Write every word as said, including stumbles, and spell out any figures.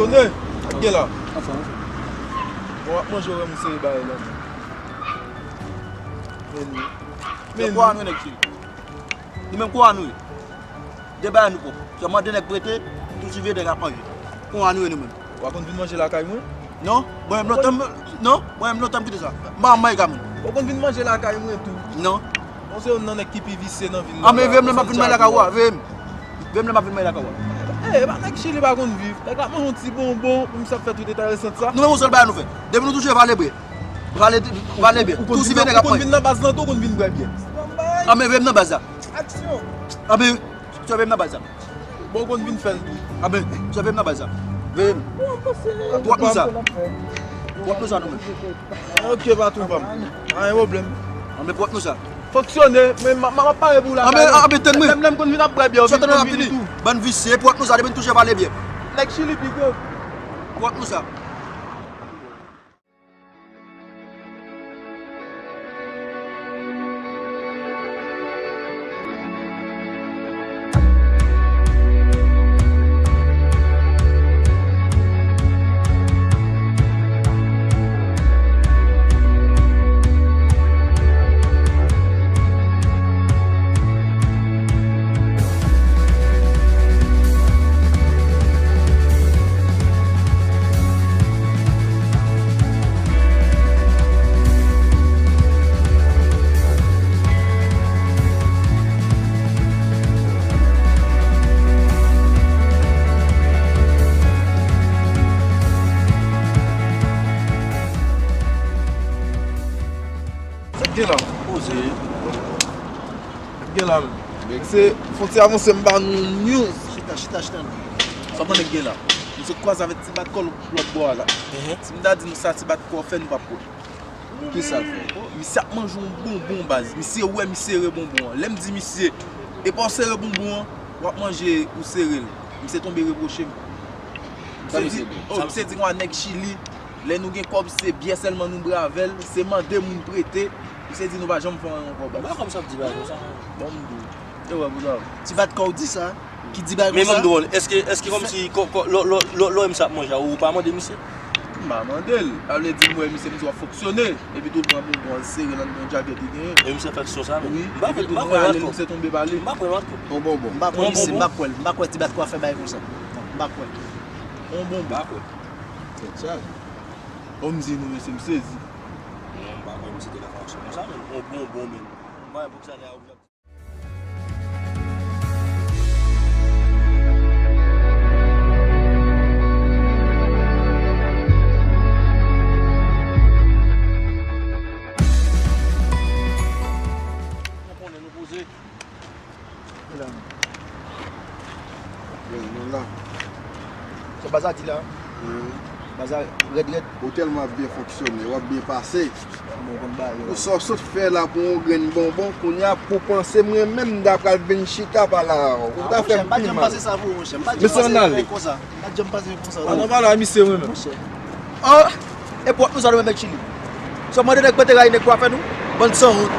Tande, sa k gen la? Anfòm, anfòm. Bon, w ap manje, w wè m sere bagay la. Men nou. Men nou. Kwa nou, nèg chili. Nou menm kwa nou ye. De bagay nou pwòp. Sèlman de nèg prete, tou siveye nèg ap manje. Kwa nou ye nou menm. W a konn vin manje lakay mwen? Non, mwen menm lontan m, non, mwen menm lontan m kite sa. M pa manyen ka moun. W a konn vin manje lakay mwen tou? Non. Bon, se youn nan nèg ki pi visye nan vil la. A, men veye m lè m ap vin manje lakay ou a, veye m. Veye m lè m ap vin manje lakay ou a. E, e pa nèg chili pa konn viv. Nèg la manje yon ti bonbon, pou misye ap fè tout eta resanti sa. Nou menm yon sèl bagay nou fè. Depi nou touche vale byen. Vale, vale byen. Tou siveye nèg ap manje. Ou konn vin nan baz lan tou, ou konn vin bwè byè. A, men veye m nan baz la. Aksyon! A, men, sove m nan baz la. Bon, ou konn vin fè l tou. A, men, sove m nan baz la. Veye m. Pwòp nou sa. Pwòp nou sa nou menm. Ok, patwon pa m. Pa gen pwoblèm. A, men pwòp nou sa. Fonksyone, men m, m, m ap pare pou lakay la. A, men, a, men tann mwen. Lè m, lè m konn vin ap bwè byè, ou vin, konn vin tou. Bann visye, pwòp nou sa, depi n touche vale byen. Nèg chili pi gwo. Pwòp nou sa. Sa k gen la? Poze. Sa k gen la menm? Se fon ti avanse m ba nou news. Chita, chita, chita non. Sa w konnen k gen la? M sot kwaze avèk ti bat kò lòt bò a la. Si m ta di nou sa ti bat kò fè, nou p ap kwè. Kisa l fè? Misye ap manje yon bonbon baz. Misye wè m sere bonbon an. Lè m di misye, e pa w sere bonbon an, w ap manje ou sere l. Misye tonbe repwoche m. Sa misye di? Oh, misye di m a nèg Chili. Lè nou gen kòb, se byè sèlman nou bwè avè l, se mande moun prete. Misye di nou pa janm fè anyen ankò baz. Ou pa kòmanse ap di bagay konsa. Bon, m di w. E wè, bouda. Ti bat kò w di sa, ki di bagay konsa. Men ban m di w, èske, èske kòmsi kò, kò, lò, lò, lò, lò, misye ap manje a, ou pa mande misye? M pa mande l. Sa vle di m wè misye, m di w ap fonksyone. Epi tou l pran bonbon an, l sere l anndan yon djakèt li genyen. E misye fè aksyon sa menm? Wi. M pa kwè, m pa kwè l ankò. Misye tonbe pale. M pa kwè l ankò. Yon bonbon. M pa kwè misye, m pa kwè l. M pa kwè ti bat kò a fè bagay konsa. M pa kwè. Yon bonbon. M pa kwè. Tèt chaje. Bon, m di nou, mesye, m sezi. Non, m pa kwè misye te ka fè aksyon konsa, men yon bonbon, men. M pa wè poukisa nèg la ouvè. Nou konnen nou poze. Wi la. Wi, nou la. Sa baz la di la. Wi. Baz la rèd, rèd. Ou tèlman ap byen fonksyone, w ap byen pase. Bon, bon, ba yo. Pou sa w sot fè la pou yon grenn bonbon, kounye a pou panse mwen menm m ta pral vin chita pale avè w. Ou ta fè m pi mal. Mesye, ann ale. Pa janm pase konsa. Ann pale a misye mwen menm. Monchè. Ah! E pwòp nou sa nou menm nèg Chili. Sèlman de nèg prete ray nèg kwafe nou. Bann sanwont.